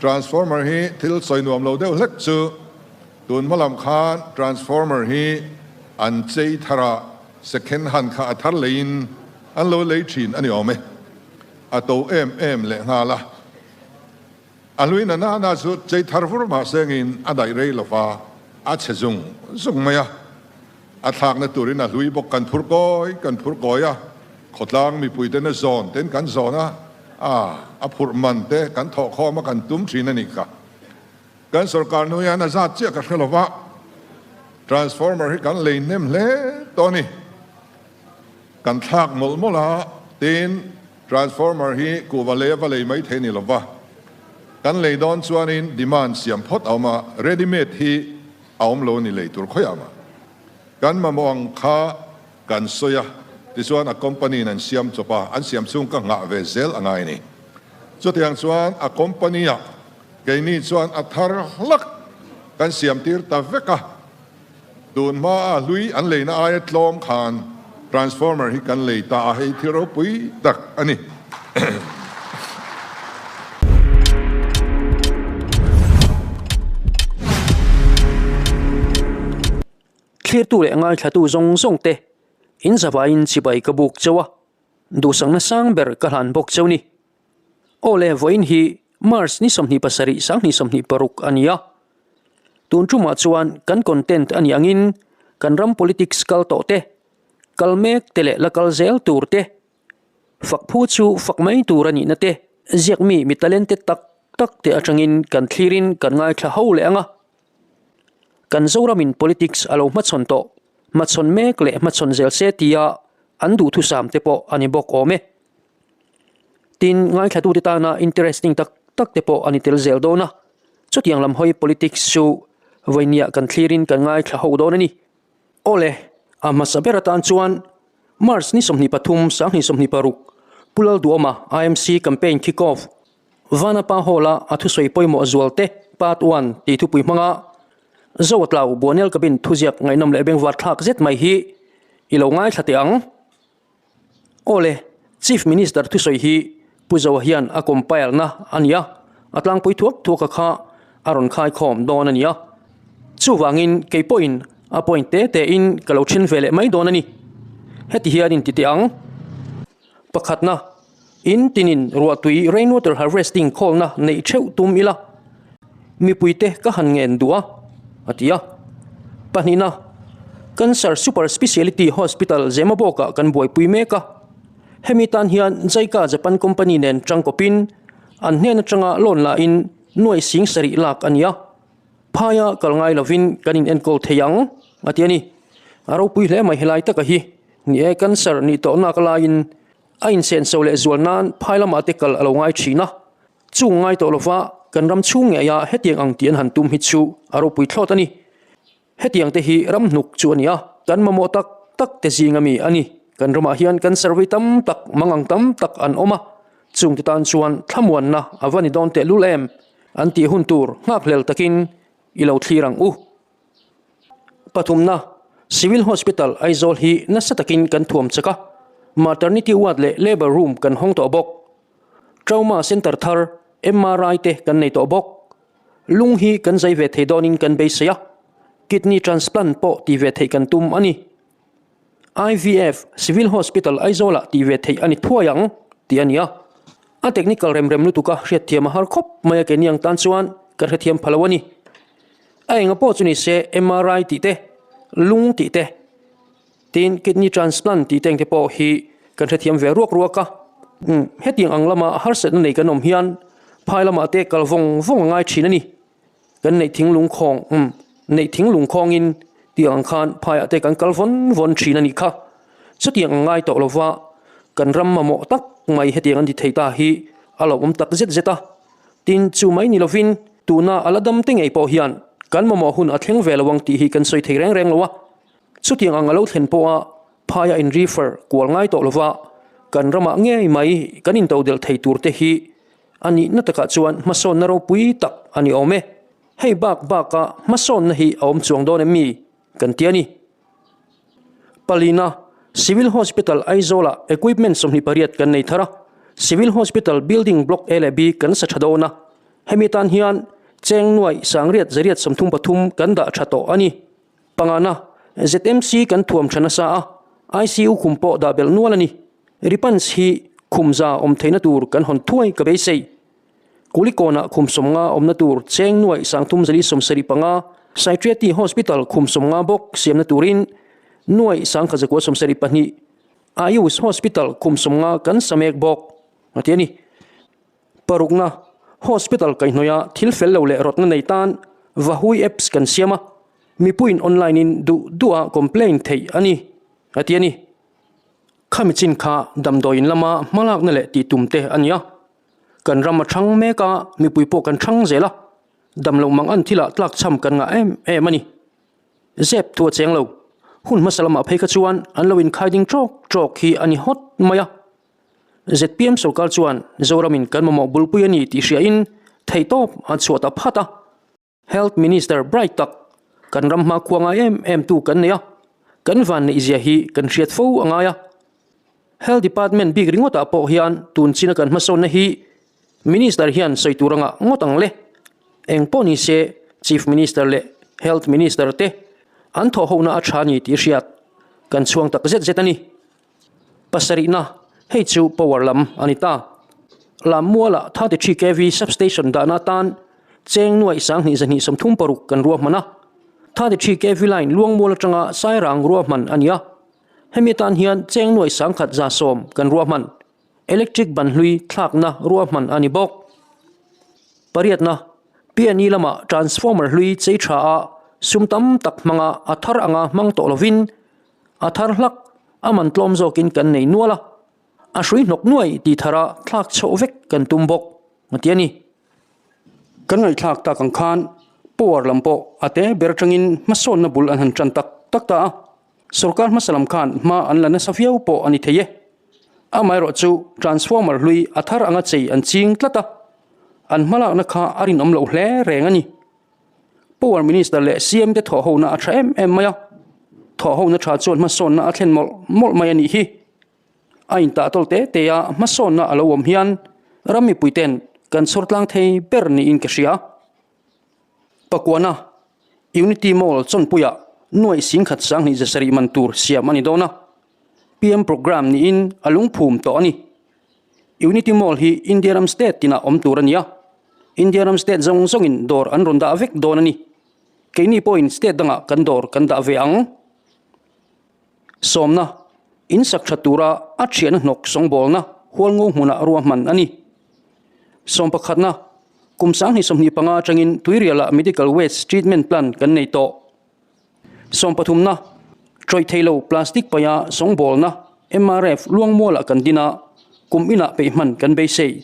Transformer hi thil sawi nuam lo deuh hlek chu tun hma lam khan transformer hi an chei thar a, second hand kha a thar leiin an lo lei thin a ni awm e. A to em em leh nghal a. A hlui na na na chu chei thar vur mah sengin a daih rei lo va, a chhe zung zung mai a. A thlakna turin a hlui bawk kan phur kawi kan phur kawi a, khawtlang mipui ten a zawn ten kan zawn a, a a phurh man te kan thawh khawm a kan tum thin a nih kha. Kan sorkar hnu hian a zat chiah ka hre lo va, transformer hi kan lei hnem hle tawh a ni. Kan thlak mawlh mawlh a, tin transformer hi kuhva lei a va lei mai thei a ni lo va, kan lei dawn chuanin demand siam phawt a awm a, ready made hi a awm lo a ni lei tur khawiah mah. Kan mamawh ang kha kan sawi a, tichuan a company in an siam chawp a, an siam chhung ka nghah ve zel a ngai a ni. Chutiang chuan a company ah keini chuan a thar hlak kan siam tir ta vek a, tun hma a hlui an leina aia tlawm khan transformer hi kan lei ta a, hei thil ropui tak a ni. Thlirtu leh ngaithlatu zawng zawng te in zavaiin chibai ka buk cheu a, duhsakna sang ber ka hlan bawk cheu ni. Aw le, vawiin hi March ni 27 2026 a ni a. Tun tumah chuan kan content a nih angin kan ram politics kal tawh te, kal mek te leh la kal zel tur te, Fak phu chu fak mai tur a nihna te, ziakmi mi talented tak tak te atangin kan thlirin kan ngaithla ho leh ang a. Kan Zoramin politics a lo hmachhawn tawh, hmachhawn mek leh hmachhawn zel se tia an duhthusam te pawh a ni bawk awm e. Tin, ngaithlatute tana interesting tak tak te pawh a ni tel zel dawn a, chutiang lam hawi politics chu vawinia kan thlirin kan ngaithla ho dawn a ni. Awle, a hmasa ber atan chuan March ni 23, 2026, Pu Lalduhawma IMC Campaign Kick-Off, Vanapa Hall-a a thusawi pawimawh zualte Part One tih thupui hmanga Zoatlau Buanel Cabin thuziak ngaihnawm leh bengvar thlak zet mai hi i lo ngaithla teh ang. Awle, Chief Minister thusawi hi Pu Zoa hian a compile na a ni a, a tlangpui thuak thuak a kha a rawn khaikhawm dawn a ni a. Chuvangin kei pawhin a point te te in ka lo then ve leh mai dawn a ni. Heti hian in ti teh ang. Pakhatna, in tinin ruahtui rainwater harvesting khawlna neih theuh tum ila. Mipuite ka han ngen duh a, a ti a. Pahnihna, Cancer Super Speciality Hospital Zemabawkah kan buaipui mek a. Hemi tan hian JICA Japan Company nen tangkawpin an hnen atanga loan lahin nuai sing sarih lak a ni a. Phaia kal ngai lovin kan in enkawl thei ang, a ti a ni. A ropui hle mai helai taka hi. Ni e, cancer nih tawhnak laiin a insenso leh zual nan phai lamah te kal a lo ngai thin a. Chung ngai tawh lova kan ram chhung ngeia hetiang ang tih an han tum hi chu a ropui thlawt a ni. Hetiang te hi ram hnuk chu a ni a, kan mamawh tak tak te zing ami a ni. Kan ramah hian kan survey tam tak, mangang tam tak an awm a, chungte tan chuan thlamuanna a va ni dawn tehlul em? An tih hun tur nghakhlel takin i lo thlir ang u. Pathumna, Civil Hospital Aizawl hi nasa takin kan thuam chak a, Maternity Ward leh Labour Room kan hawng tawh bawk. Trauma Centre thar, MRI te kan nei tawh bawk. Lung hi kan zai ve thei dawnin kan beisei a, Kidney Transplant pawh ti ve theih kan tum a ni. IVF, Civil Hospital Aizawlah tih ve theih a ni thuai ang, tih a ni a. A technical rem rem lutuk a hriatthiam a har khawp mai a keini ang tan chuan kan hrethiam pha lo a ni. A enga pawh chu ni se MRI tih te, lung tih te, tin kidney transplant tih te engte pawh hi kan hrethiam ve ruak ruak a. Umm, hetiang ang lama harsatna nei kan awm hian phai lamah te kal vawng vawng a ngai thin a ni. Kan neih thinglung khawng, umm, neih thinglung khawngin tiang ang khan phaiah te kan kal vawn vawn thin a nih kha. Chutiang ang ngai tawh lova kan ram mamawh tak mai hetiang an ti thei ta hi a lo awm tak zet zet a. Tin, chu mai ni lovin tuna a la dam te ngei pawh hian kan mamawh hun a thleng ve lo ang tih hi kan sawi thei reng reng lo a. Chutiang ang a lo thlen pawha phaia in refer kual ngai tawh lova kan ramah ngei mai kan intodelh thei tur te hi A nihna takah chuan hmasawnna ropui tak a ni awm e. Hei bak baka hmasawnna hi a awm chuang dawn em mi? Kan ti a ni. Palina, Civil Hospital Aizawlah equipment 28 kan nei thar a, Civil Hospital building block A leh B kan sa tha dawn a. Hemi tan hian cheng nuai sangriat zariat 33 kan dah tha tawh a ni. Pangana, ZMC kan thuam tha nasa a, ICU khum pawh dah belh nual a ni. Ripans hi khum za awm theihna tur kan hawn thuai ka beisei. Kulikawnah khum 50 awmna tur cheng nuai 30 zali 75, Psychiatry Hospital khum 50 bawk siamna turin nuai 1000 zakua 72, Ayush Hospital khum 50 kan sa mek bawk, a ti a ni. Parukna, Hospital kaihhnawih thil fel lo leh rawtna nei tan Vahui apps kan siam a, mipuiin online in duh duh a complain theih a ni, a ti a ni. Khami chin kha damdawiin lama hmalakna leh tih tum te a ni a. Kan ram a thang mek a, mipui pawh kan thang zel a, damloh mang an thilah tlak cham kan ngah em em a ni. Zep thu a cheng lo, hun hmasa lamah phei kha chuan an lo inkhai ding tawk tawk hi a ni hawt mai a. Zpm sorkar chuan Zoramin kan mamawh bulpui a ni tih hriain theihtawp an chhuah ta phat a. Health Minister bright tak kan ram hmakhua ngai em em tu kan nei a, kan van neih zia hi kan hriat fo a ngai a. Health Department bik ringawtah pawh hian tun china kan hmasawnna hi Minister hian sawi tur anga ngawt ang le. Eng pawh ni se Chief Minister leh Health Minister te an thawhhohna a tha ni tih hriat kan chhuang tak zet zet a ni. Pasarihna, hei chu power lam a ni ta. Lammualah 33 kv substation dahna atan cheng nuaih 2 2 2 36 kan ruahman a. 33 kv line Luangmual atanga Sairang ruahman a ni a. Hemi atan hian cheng nuaih 1 110 kan ruahman. Electric ban hlui thlakna ruahman a ni bawk. Pariatna, PNE lamah transformer hlui chei tha a sum tam tak hmanga a thar anga hmang tawh lovin A thar hlak, a man tlawm zawkin kan nei nual a, a hrui hnawk nuai tih thara thlak chhoh vek kan tum bawk, a ti a ni. Kan ngaihthlak tak ang khan power lam pawh a te ber atangin hmasawnna bul an han tan tak tak ta a, sorkar hmasa lam khan hma an la nasa viau pawh a ni thei e. Amaherawh chu transformer hlui a thar anga chei an ching tlat a, an hmalakna kha a rinawm loh hle reng a ni. Power Minister leh CM te thawhhona a tha em em mai a, thawhhona tha chuan hmasawnna a thlen mawlh mawlh mai a nih hi. A intahtawl te te a hmasawnna a lo awm hian ram mipui ten kan chhawr tlang thei ber niin ka hria. Pakuana, Unity Mall chawnpuiah nuaih 10 2 7 man tur siam a ni dawn a, PM Programme niin a lungphum tawh a ni. Unity Mall hi India ram state tinah awm tur a ni a, India ram state zawng zawngin dawr an rawn dah vek dawn a ni. Keini pawhin state dangah kan dawr kan dah ve ang. Sawmna, In sak tha tura a thiahna hnawk sawngbawlna hualngo hmunah ruahman a ni. Sawmpakhatna, Kum 2025 atangin Tuirialah Medical Waste Treatment Plant kan nei tawh. Sawmpathumna, Tawih thei lo plastic paia sawngbawlna MRF Luangmualah kan din a, kum inah peih hman kan beisei.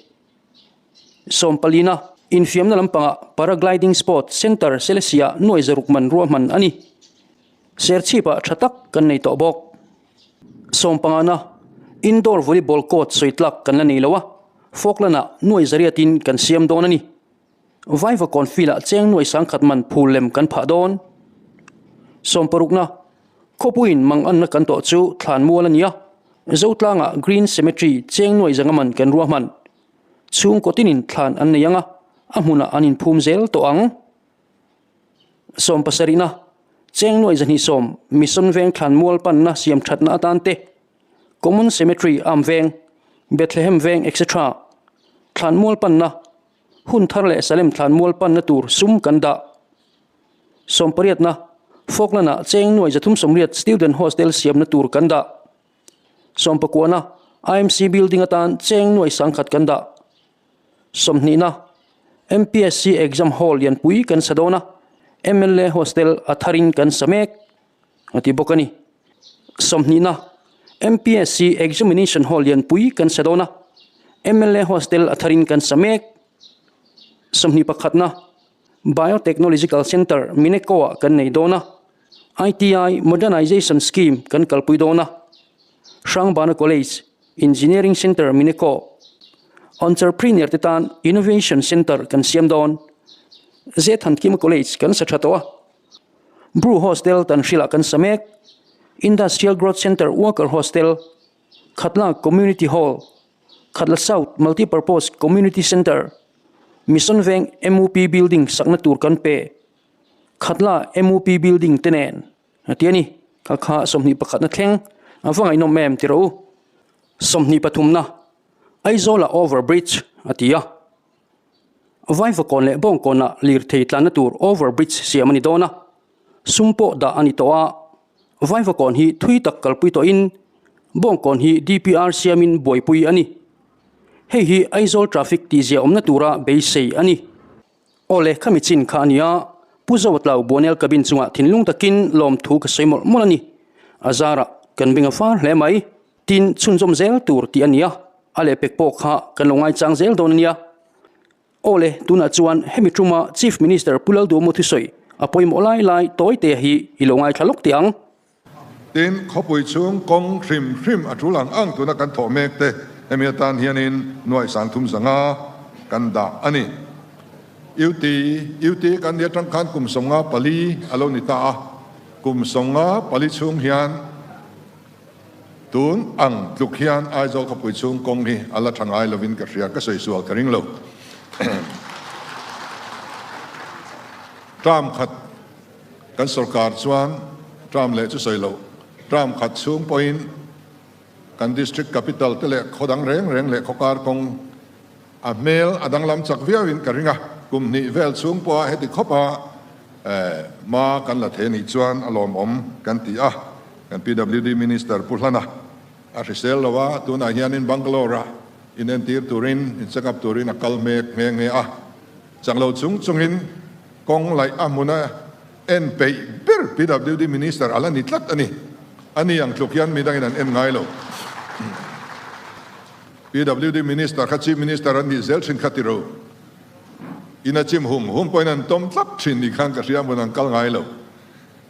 Sawmpalina, Infiamna lampangah Paragliding Sport Centre Selesih-ah nuai zaruk man ruahman a ni. Serchhipah tha tak kan nei tawh bawk. Sawmpangana, Indoor Volleyball Court sawi tlak kan la nei lo a, Falkland-ah nuai zariatin kan siam dawn a ni. Vaivakawn field-ah cheng nuai 1000 man phul lem kan phah dawn. Sawmparukna, Khawpuiin manganna kan tawh chu thlanmual a ni a, Zotlangah Green Cemetery cheng nuai zanga man kan ruahman. Chhungkaw tinin thlan an nei ang a, a hmunah an inphum zel tawh ang. Sawmpasarihna, Cheng nuai 210 Mission Veng thlanmual panna siam thatna atan te, Common Cemetery Am Veng, Bethlehem Veng etc. Thlanmual panna, hun thar leh Salem thlanmual panna tur sum kan dah. Sawmpariatna, Falkland-ah cheng nuai 380 Student Hostel siamna tur kan dah. Sawmpakuana, IMC Building atan cheng nuai 1000 kan dah. Sawmhnihna, MPSC Exam Hall lianpui kan sa dawn a, mla Hostel a tharin kan sa mek, a ti bawk a ni. Sawmhnihna, MPSC Examination Hall lianpui kan sa dawn a, mla Hostel a tharin kan sa mek. Sawmhnih pakhatna, Biotechnological Centre Mineco-ah kan nei dawn a, ITI Modernization Scheme kan kalpui dawn a, Hrangbana College, Engineering Centre Mineco, Entrepreneur te tan Innovation Centre kan siam dawn, Zethankima College kan sa tha tawh a, Bru Hostel Tanhrilah kan sa mek, Industrial Growth Centre Worker Hostel, Khatla Community Hall, Khatla South Multipurpose Community Centre. Mission Veng MUP building sakna tur kan pe. Khatla MUP building te nen a ti a ni. Kha kha 21 na thleng a va ngaihnawm em ti rawh u. 23 na Aizawla over bridge a ti a. Vaivakawn leh Bawngkawnah lirthei tlanna tur over bridge siam a ni dawn a, sum pawh dah a ni tawh a. Vaivakawn hi thui tak kalpui tawhin Bawngkawn hi DPR siamin buaipui a ni. Hei hi Aizawl traffic tihzia awmna tura beisei a ni. Aw le, khami chin kha a nia, Pu Zawatlau Buanel cabin chungah thinlung takin lawmthu ka sawi mawlh mawlh a ni. A zarah kan beng a far hle mai. Tin, chhunzawm zel tur tih a nia, a lehpek pawh kha kan lo ngaichang zel dawn a nia. Aw le, tunah chuan hemi tuma Chief Minister Pu Lalduhmu thusawi a pawimawh lai lai tawitea hi i lo ngaithla lawk teh ang. Tin, khawpui chhung kawng hrim hrim a tul ang ang tuna kan thawh mek te hemi atan hianin nuaih 30 zanga kan dah a ni. UT, UT kan nia tang khan kum 54 a lo ni ta a, kum 54 chhung hian Tun ang tluk hian Aizawl khawpui chhung kawng hi a la tha ngai lovin ka hria, ka sawi sual ka ring lo. Term khat kan sorkar chuan term leh chu sawi loh, term khat chhung pawhin kan district capital te leh khaw dang reng reng leh khawkar kawng A hmel a danglam chak viauin ka ring a, kum hnih vel chhung pawha heti khawpa hma kan la thei anih chuan a lawmawm kan ti a, kan PWD Minister Pu Hlana a hrisel lo a, tunah hianin Bangalore-ah inentir turin, in check up turin a kal hmek nghe nghe a, chak lo chung chungin kawng laih a hmuna en peih ber PWD Minister a la ni tlat a ni, a ni ang tluk hian midangin an en ngai lo. PWD Minister kha Chief Minister an nih zel thin kha ti ro. In a chim hum hum pawhin an tawm tlat thin ni khan ka hria hmun an kal ngai lo.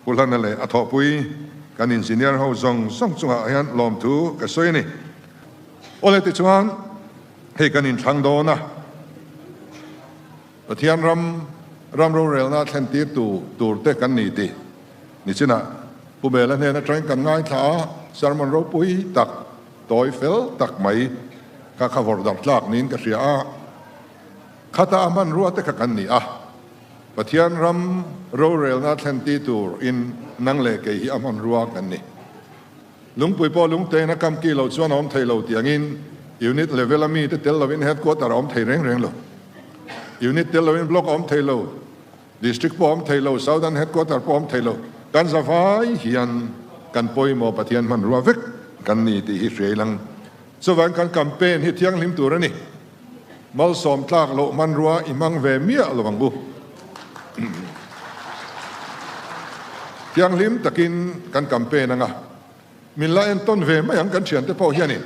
Pu Hlana leh a thawhpui kan engineer ho zawng zawng chungah hian lawmthu ka sawi a ni. Awle tichuan hei kan inthlang dawn a, Pathian ram ram rorelna thlen tir tu tur te kan ni tih nichinah Pu Bela hnen atangin kan ngaithla a, sermon ropui tak Tawi fel tak mai ka kha vawrh darh tlak niin ka hria a, khata a hmanrua te kha kan ni a, Pathian ram rorelna thlen ti tur in nang leh kei hi a hmanrua kan ni. Lungpui pawh lungtein a kam ki lo chuan a awm thei lo tiangin unit level a mi te tel lovin headquarter a awm thei reng reng lo. Unit tel lovin block a awm thei lo. District pawh awm thei lo, Southern Headquarter pawh awm thei lo, kan zavai hian kan pawimawh Pathian hmanrua vek kan ni tih hi hria ilang. Chuvangin kan campaign hi thianghlim tur a ni. Malsawm tlak loh hmanrua i hmang ve miah lo ang u. Thianghlim takin kan campaign anga min la entawn ve mai ang kan thiante pawh hianin.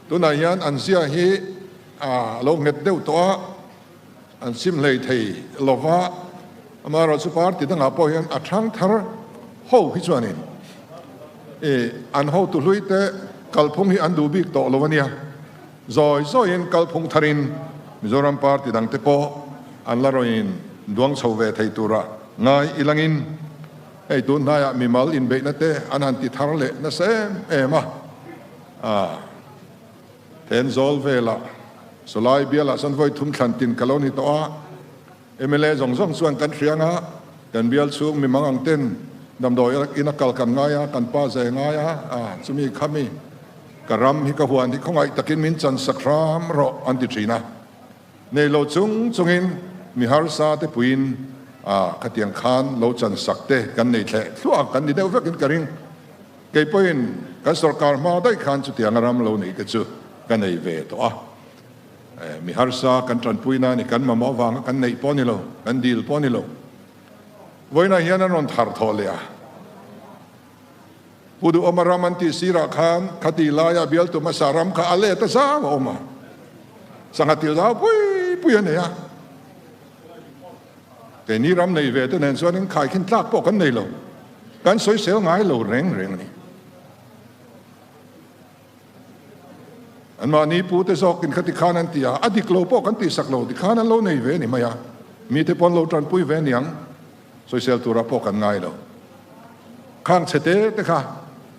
Tunah hian an zia hi a lo nghet deuh tawh a. An sim hlei thei lo va, amaherawhchu party dangah pawh hian a thang thar ho hi chuanin i an hotu hlui te kalphung hi an duh bik tawh lo a nia. Zawi zawiin kalphung tharin Mizoram party dangte pawh an la rawn duang chho ve thei tura ngai ilangin hei tun hnaiah mimal inbeihna te an han ti thar leh nasa em em a. Thenzawl velah Sawlai bialah chuan vawi thum thlan tin ka lo ni tawh a, mla zawng zawng chuan kan hria anga kan bial chhung mi mang ang ten damdawi in a kal kan ngai a, kan pa zai ngai a, a chumi khami ka ram hi ka huan hi khawngaih takin min chan sak hram rawh an ti thin a, nei lo chung chungin mi harsa te puiin a khatiang khan lo chan sak te kan nei thleh thluah kan ni deuh vekin ka ring. Kei pawhin kan sorkar hma daih khan chutianga ram lo neih te chu ka nei ve tawh a. Mi harsa kan tanpui na ni, kan mamawh avanga kan neih pawh a ni lo, kan dil pawh a ni lo. Vawiinah hian an rawn thar thawh leh a. Pu Duhawma ram an tih sirah khan khati laia bialtu hmasa ram kha a let a zau a awm a, sangha til zau pui pui a nei a. Keini ram nei ve te nen chuan in khaikhin tlak pawh kan nei lo. Kan sawisel ngai lo reng reng a ni. Anmahni pu te zawkin khati khan an ti a, a dik lo pawh kan tihsak lo, tikhan an lo nei ve a ni mai a, mite pawh an lo tanpui ve aniang, sawisel turah pawh kan ngai lo. Khang chhe te te kha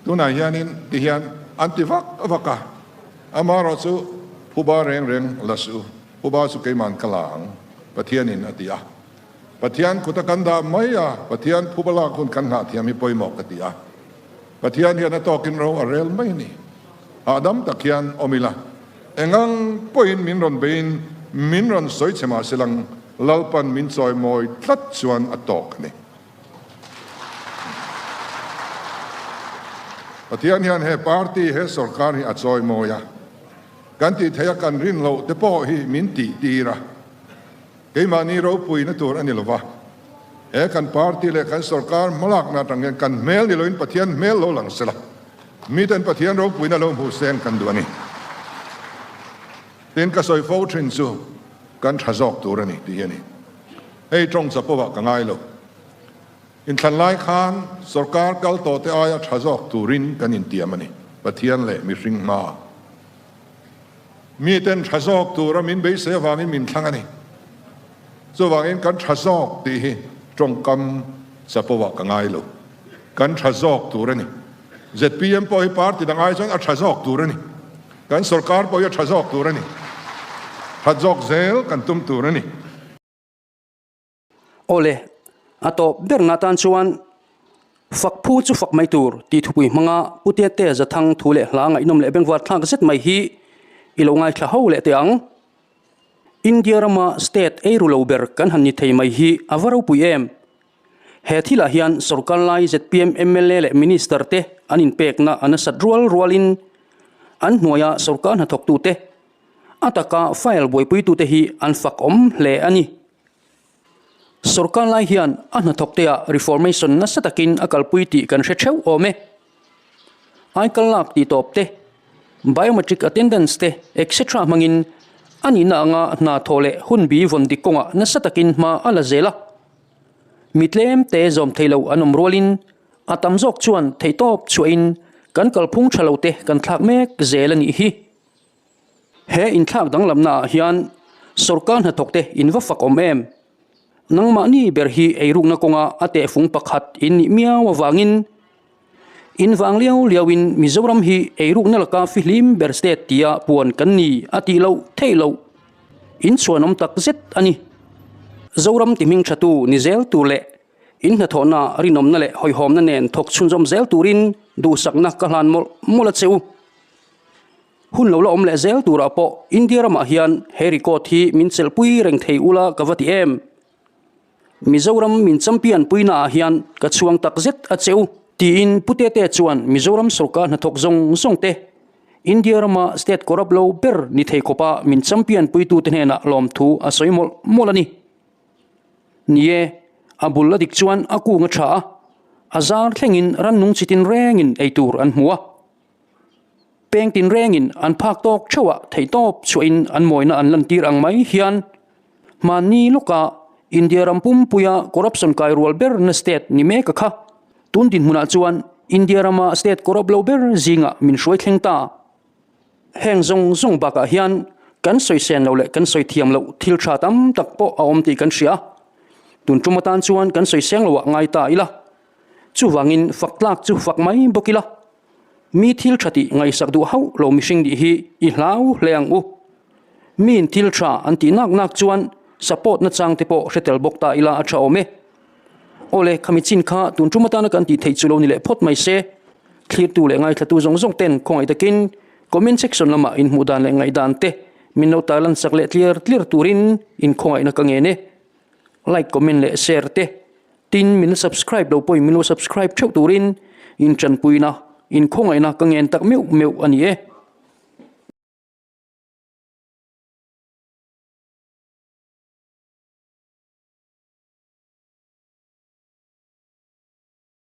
tunah hianin tihian an ti vak vak a, amaherawhchu phuba reng reng la suh. Phuba chu keiman ka la ang, Pathianin a ti a. Pathian kuta kan dah mai a, Pathian phuba lak hun kan nghah thiam hi pawimawh ka ti a. Pathian hian a tawkin ro a rel mai a ni. Hahdam tak hian awm ila, engang pawhin min rawn beiin min rawn sawi che mah se lang Lalpan min chawimawi tlat chuan a tawk a ni. Pathian hian he party, he sorkar hi a chawimawi a, kan tih theih a kan rin loh te pawh hi min tih tir a, keimahni ropuina tur a ni lova, he kan party leh kan sorkar hmalakna atang hian kan hmel ni loin Pathian hmel lo lang sela, miten Pathian ropuina lo hmuh seng kan duh a ni. Tin, ka sawi fo thin chu kan tha zawk tur a ni tih hi a ni. Hei tawng chapo ah ka ngai lo. Inthlan lai khan sorkar kal tawh te aia tha zawk turin kan intiam a ni, Pathian leh mihring hma. Miten tha zawk tura min beisei avangin min thlang a ni. Chuvangin kan tha zawk tih hi tawngkam chapo ah ka ngai lo. Kan tha zawk tur a ni. Zpm pawh hi party dang ai chuan a tha zawk tur a ni. Kan sorkar pawh hi a tha zawk tur a ni. That zawk zel kan tum tur a ni. Awle, a tawp berna atan chuan fak phu chu fak mai tur tih thupui hmanga Pu Tete Zathang thu leh hla ngaihnawm leh bengvar thlak zet mai hi i lo ngaithla ho leh teh ang. India rama state eiru lo ber kan han ni thei mai hi a va ropui em? He thilah hian sorkar lai zpm mla leh minister te an inpekna a nasat rual rualin an hnuaia sorkar hnathawktute a taka file buaipuitute hi an fak awm hle a ni. Sorkar lai hian a hnathawkteah reformation nasa takin a kalpui tih kan hre theuh awm e. Aikal lak tih tawp te, biometric attendance te etc hmangin a nihna anga hna thawh leh hunbi vawn dik kawngah nasa takin hma a la zel a. Mi tlem te zawm thei lo an awm rualin a tam zawk chuan theihtawp chhuahin kan kalphung tha lo te kan thlak mek zel a nih hi. He inthlak danglamna ah hian sorkar hnathawkte in va fak awm em? Nangmahni ber hi eirukna kawnga a tehfung pakhat in nih miau avangin in vang liau liauin Mizoram hi eirukna laka fihlim ber state tia puan kan ni a tih loh theih loh in chhuanawm tak zet a ni. Zoram ti hming thatu ni zel tur leh in hnathawhna rinawmna leh hawihhawmna nen thawk chhunzawm zel turin duhsakna ka hlan mawlh mawlh a che u. Hun lo la awm leh zel turah pawh India ramah hian he record hi min chelhpui reng thei ula ka va ti em? Mizoram min champion puina ah hian ka chhuang tak zet a che u, tiin Pu Tete chuan Mizoram sorkar hnathawk zawng zawng te India rama state corrupt lo ber ni thei khawpa min champion puitute hnenah lawmthu a sawi mawlh mawlh a ni. Ni e, a bul a dik chuan a kung a tha a, a zar thlengin rannung chi tinrengin eitur an hmu a. Peng tinrengin an phak tawk theuhah theihtawp chhuahin an mawina an lantir ang mai hian hmanni lawka India ram pumpuia corruption kai rual berna state ni mek a kha. Tun dinhmunah chuan India rama state corrupt lo ber zingah min hruai thleng ta. Heng zawng zawng bakah hian kan sawi sen loh leh kan sawi thiam loh thil tha tam tak pawh a awm tih kan hria. Tun tum atan chuan kan sawi seng loah ngai ta ila. Chuvangin fak tlak chu fak mai bawk ila. Mi thil tha tih ngaihsak duh hauh lo mihring nih hi i hlau hle ang u. Miin thil tha an tih nak nak chuan support na chang te pawh hre tel bawk ta ila a tha awm e. Awle, khami chin kha tun tum atana kan tih theih chu lo ni leh phawt mai se. Thlirtu leh ngaithlatu zawng zawng ten khawngaih takin comment section lamah inhmuh dan leh ngaihdan te min lo tarlan sak leh tliar tliar turin inkhawngaihna ka ngen e. Like, comment leh share te. Tin, min subscribe lo pawhin min lo subscribe theuh turin in tanpuina, in khawngaihna ka ngen tak meuh meuh a ni e.